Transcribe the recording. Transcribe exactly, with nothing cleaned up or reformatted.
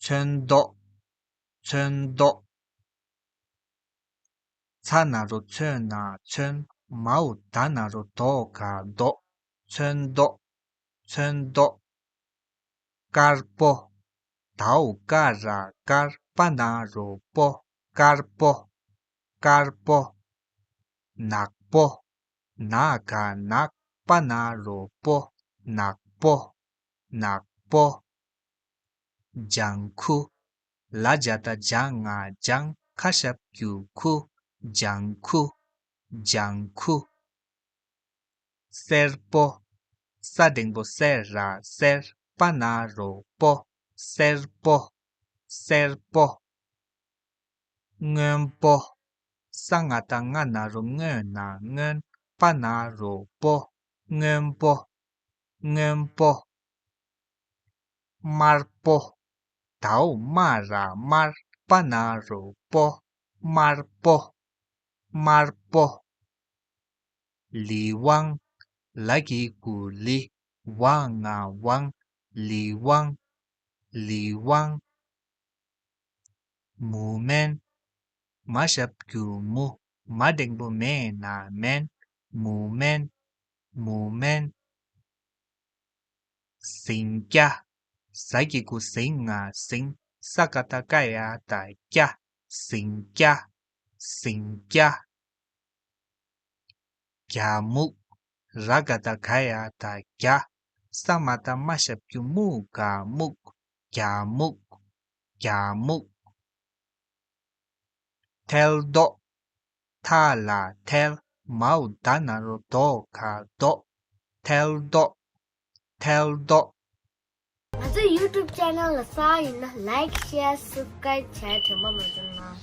ཚོན་མདོག་ཚོན་མདོག་ཚ་ན་རོ་ཚོ་ན་ཚོན། མའོ་ད་ན་རོ་དོ་ག་མདོག་ཚོན་མདོག་ཚོན་མདོག་དཀར་པོ། དའོ་ཀ་ར་དཀར། པ་ན་རོ་པོ། དཀར་པོ། དཀར་པོ། ནག་པོ། ན་ག་ནག་པ་ན་རོ་པོ། ནག་པོ། ནག་པོ། ལྗང་ཁུ། ལ་ཇ་ད་ལྗ་ང་ལྗང་། ཁ་ཞབས་ཀྱུ་ཁུ། ལྗང་ཁུ། ལྗང་ཁུ། སེར་པོ། ས་འགྲེང་བུ་སེ་ར་སེར། པ་ན་རོ་པོ། སེར་པོ། སེར་པོ། སྔོན་པོ། ས་ང་ད་ང་ན་རོ་སྔོ་ན་སྔོན། པ་ན་རོ་པོ། སྔོན་པོ། སྔོན་པོ། དམར་པོ། དའོ་མ་ར་དམར། པ་ན་རོ་པོ། དམར་པོ། དམར་པོ། ལི་ཝང་། ལ་གི་གུ་ལི། ཝ་ང་ཝང་། ལི་ཝང་། ལི་ཝང་། མུ་མེན། མ་ཞབས་ཀྱུ་མུ། མ་འགྲེང་བུ་མེ་ན་མེན། མུ་མེན། མུ་མེན། ཟིང་སྐྱ། ཟ་གི་གུ་ཟིང་ང་ཟིང་། ས་ཀ་ད་ཀ་ཡ་ད་སྐྱ། ཟིང་སྐྱ། ཟིང་སྐྱ། རྒྱ་སྨུག། ར་ག་ད་ག་ཡ་ད་རྒྱ། ས་མ་ད་མ་ཞབས་ཀྱུ་སྨུ་ག་སྨུག་རྒྱ་སྨུག་རྒྱ་སྨུག་ཐལ་མདོག་ཐ་ལ་ཐལ། མའོ་ད་ན་རོ་དོ་ག་མདོག་ཐལ་མདོག་ཐལ་མདོག་ང་ཚོའི་YouTube channel ལ་གསར་ཡིན་ན་like share subscribe བྱས་དྲན་པ་མ་བརྗེད་གནང་།